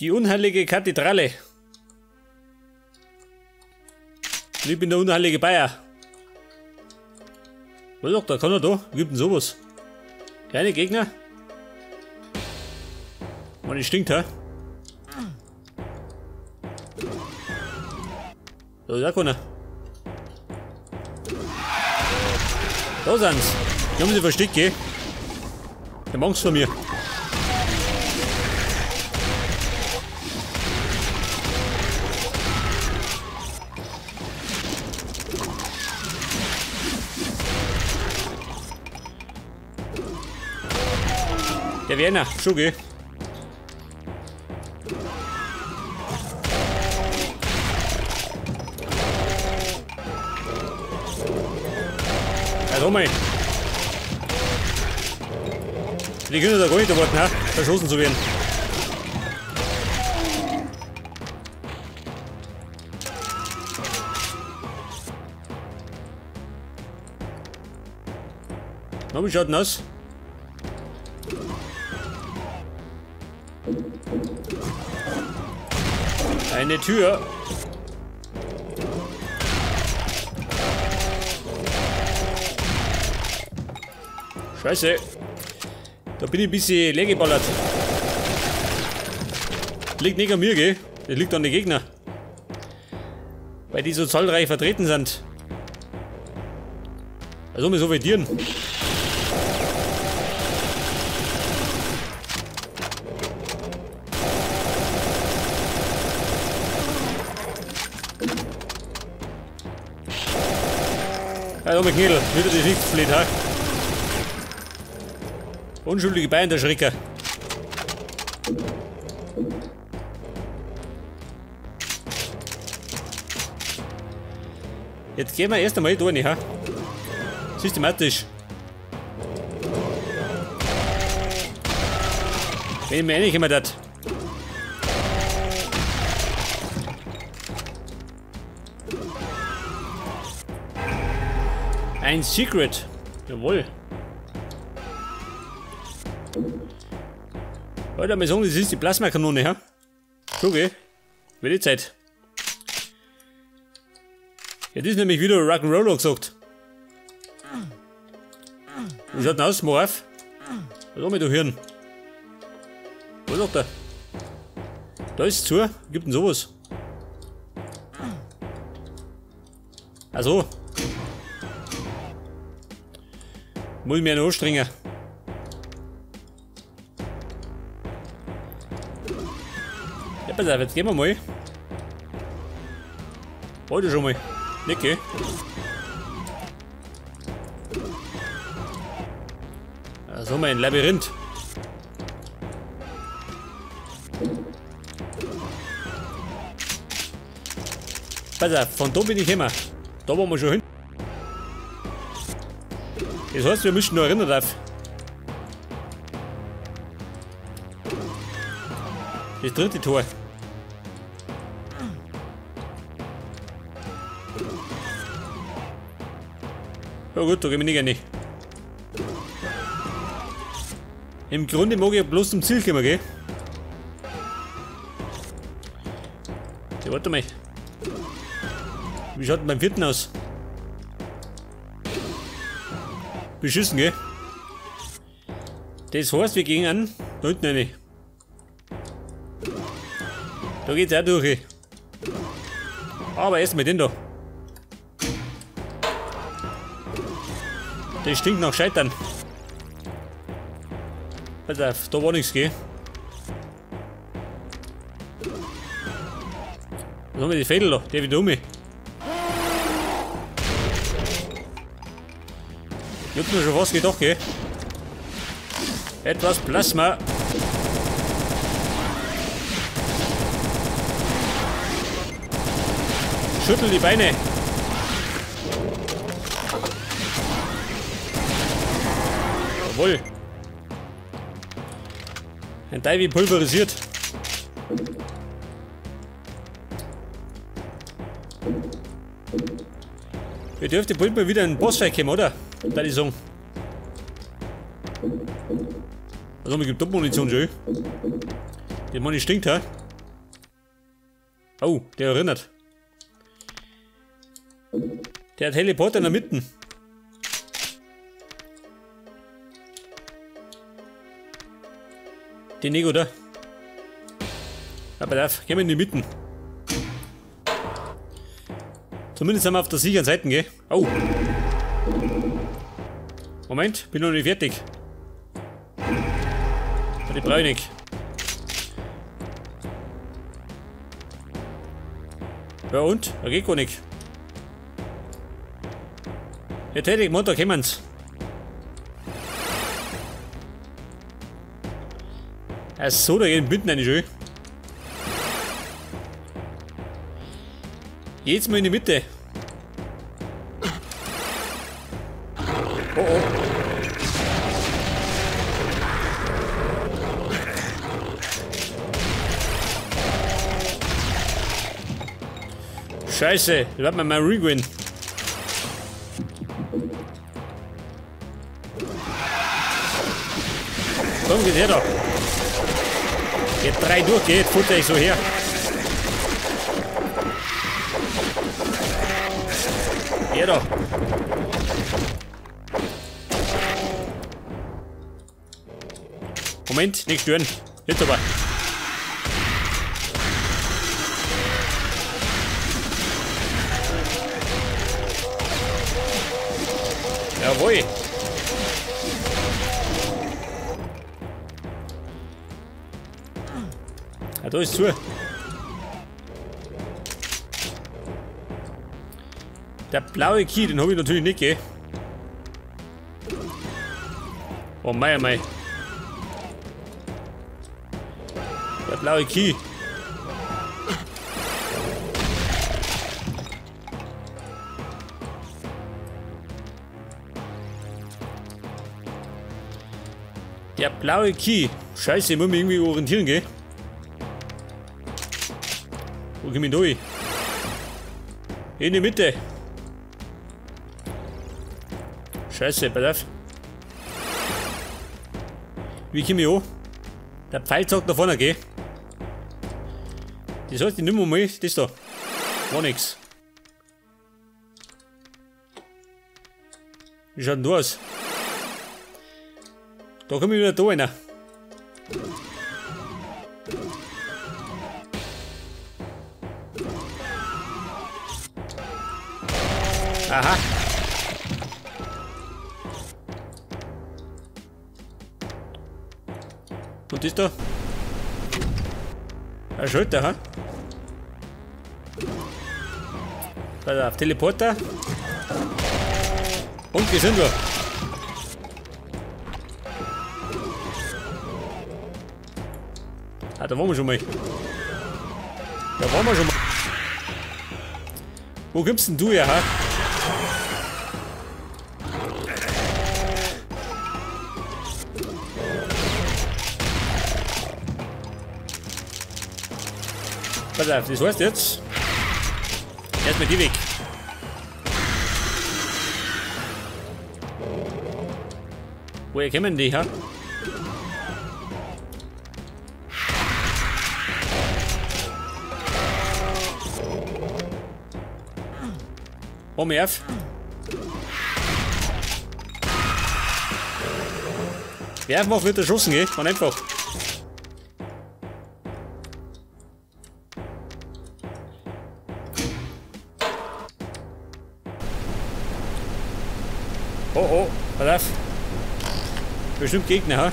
Die unheilige Kathedrale. Und ich bin der unheilige Bayer. Was doch, da kann er da. Wie gibt denn sowas? Keine Gegner? Mann, die stinkt, hä? Da ist auch keiner. Da sind's. Die haben sie versteckt, gell? Die haben Angst vor mir. Der Werner, schon, gell? Ja, mal. Die können da gar nicht erwarten, ha? Verschossen zu werden. Na, wie schaut denn aus? Eine Tür. Scheiße. Da bin ich ein bisschen leer geballert. Liegt nicht an mir, gell? Das liegt an den Gegnern. Weil die so zahlreich vertreten sind. Also mit so viel Tieren. Ja, mit Knädel, wieder die nicht blöd, ha? Unschuldige Beine, der Schrecker. Jetzt gehen wir erst einmal da rein, ha? Systematisch. Wenn ich mir reinkomme, das. Ein Secret. Jawohl. Leute, mal sagen, das ist die Plasmakanone, ha? So, gell? Wird die Zeit. Ja, das ist nämlich wieder Rock'n'Roller gesagt. Wie schaut denn aus, Morph? Was haben wir da Hirn? Was sagt er? Da ist es zu. Gibt denn sowas? Also. Muss ich mir noch anstrengen. Ja, pass auf, jetzt gehen wir mal. Wollte schon mal. Nicht, gell? Also ein Labyrinth. Pass auf, von da bin ich immer. Da waren wir schon hin. Das heißt, wir müssen noch erinnern drauf. Das dritte Tor. Ja gut, da gehen wir nicht rein. Im Grunde mag ich ja bloß zum Ziel kommen, gell? Ja, warte mal. Wie schaut denn beim vierten aus? Beschissen, gell? Das heißt, wir gehen an. Da hinten rein. Da geht's auch durch. Aber erst mit den da. Das stinkt nach Scheitern. Pass auf, da war nichts, gell? Was haben wir die Fädel da? Der wieder um mich. Ich hab mir schon was gedacht, gell? Etwas Plasma. Schüttel die Beine. Jawohl. Ein Teil wie pulverisiert. Wir dürften bald mal wieder einen Bossfight kommen, oder? Da ich sagen. Also, mir gibt Top-Munition schon. Die Money stinkt, hä? Oh, der erinnert. Der Teleporter in der Mitte. Den Nego da. Aber darf, gehen wir in die Mitte. Zumindest sind wir auf der sicheren Seite, gell? Oh. Moment, bin noch nicht fertig. Die brauche ich nicht. Ja und? Da geht gar nicht. Jetzt hätte ich gemeint, da kommen's. Ach so, da geht mitten eine schön. Jetzt mal in die Mitte. Oh oh. Scheiße, da wird man mal rewind. Komm, geht her da. Geht drei durch, geht, futter ich so her. Her da. Moment, nicht stören. Jetzt aber. Jawohl. Ah, da ist zu. Der blaue Key, den habe ich natürlich nicht, gell? Oh mei, oh mei. Der blaue Key. Der blaue Key. Scheiße, ich muss mich irgendwie orientieren, gell? Wo komm ich durch? In die Mitte. Scheiße, pass auf. Wie komme ich an? Der Pfeil zeigt da vorne, gell? Das heißt, ich nehme mal das da. War nix. Wie schaut denn da aus? Da komme ich wieder da rein. Aha. Und das da? Ein Schalter, ha? Pass auf, Teleporter. Und wir sind wir. Ah, da waren wir schon mal. Da waren wir schon mal. Wo kommst denn du her, ha? Pass auf, das heißt jetzt. Erstmal die weg. Woher kommen die, ha? Hol mir auf. Wer aufmacht, wird erschossen, gell? Man einfach. Oh oh, pass auf. Bestimmt Gegner, ha?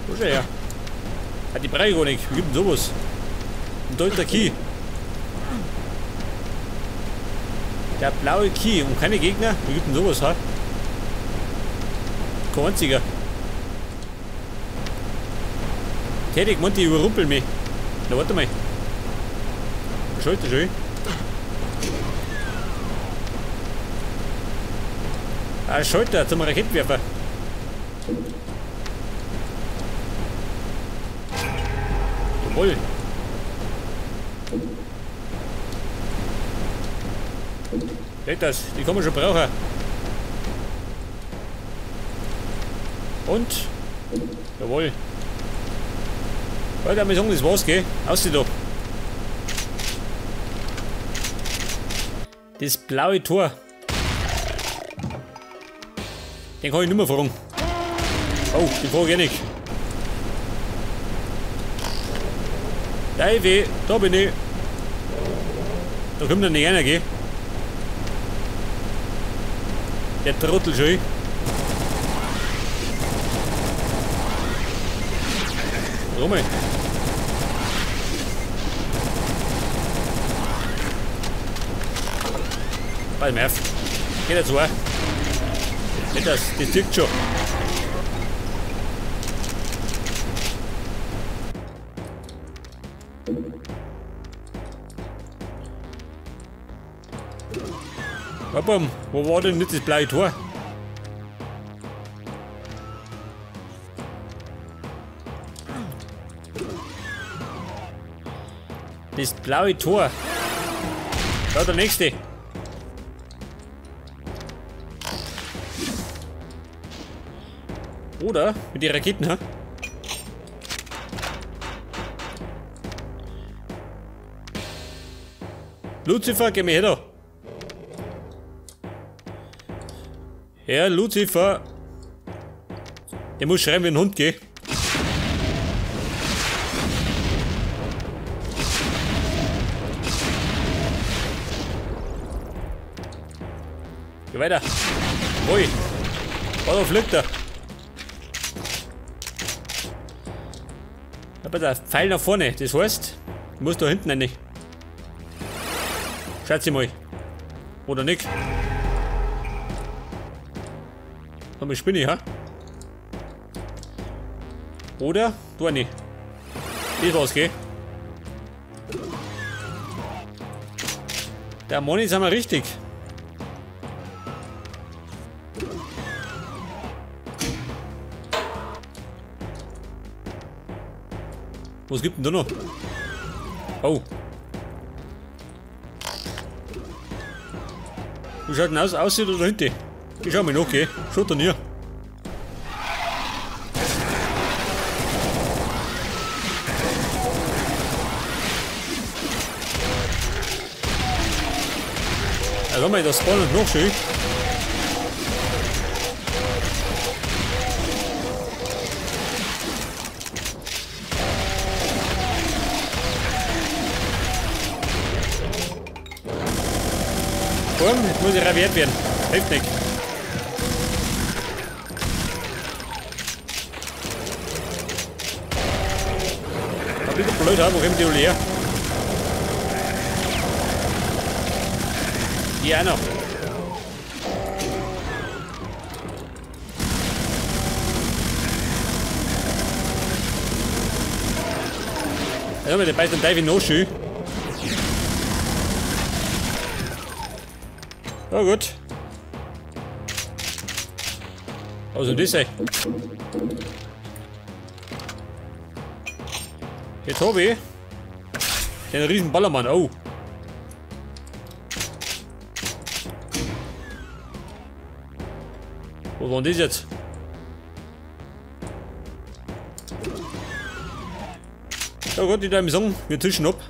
Wo ist er her? Hat die Brei gar nicht. Wie gibt denn sowas? Ein deuter Key. Der blaue Key und keine Gegner? Wie gibt denn sowas, ha? Kein einziger. Tätig, Monty, überrumpel mich. Na, warte mal. Schalter schön. Ah, Schalter zum Raketenwerfer. Jawohl. Seht das, die kann man schon brauchen. Und? Jawohl. Alter, wir sagen, das war's, gell? Aussieh da. Das blaue Tor. Den kann ich nicht mehr fragen. Oh, den frage ich nicht. Davy, da bin ich. Da kommt er nicht rein, gell? Der Trottel schon. Rummel. Pass mal auf. Geht jetzt auch. Nicht das, das zirkt schon. Warte, wo war denn nicht das blaue Tor? Das blaue Tor. Da der nächste. Oder mit den Raketen, ha? Lucifer, geh mir her da. Herr Lucifer. Der muss schreien wie ein Hund, gell? Geh weiter. Ui. Oh, da fliegt er. Aber der Pfeil nach vorne, das heißt, ich muss da hinten rein. Schätze mal. Oder nicht? Aber spinne ich, ha? Oder? Du nicht. Das war's, gell? Der Moni sind wir richtig. Was gibt denn da noch? Oh. Wie schaut denn aus? Aussieht oder hinten? Ich schau mal nach, gell? Schaut da nie. Also mal, das spawnt noch schön. Komm, jetzt muss ich raviert werden. Hilft nicht. Ein bisschen blöd, wo kommen die alle her? Die auch noch. Ja, aber der beißt den Teufel noch schön. Ja gut. Also das ey. Jetzt hab ich den riesen Ballermann. Oh. Wo war denn das jetzt? Ja gut, ich würde sagen, wir tischen ab.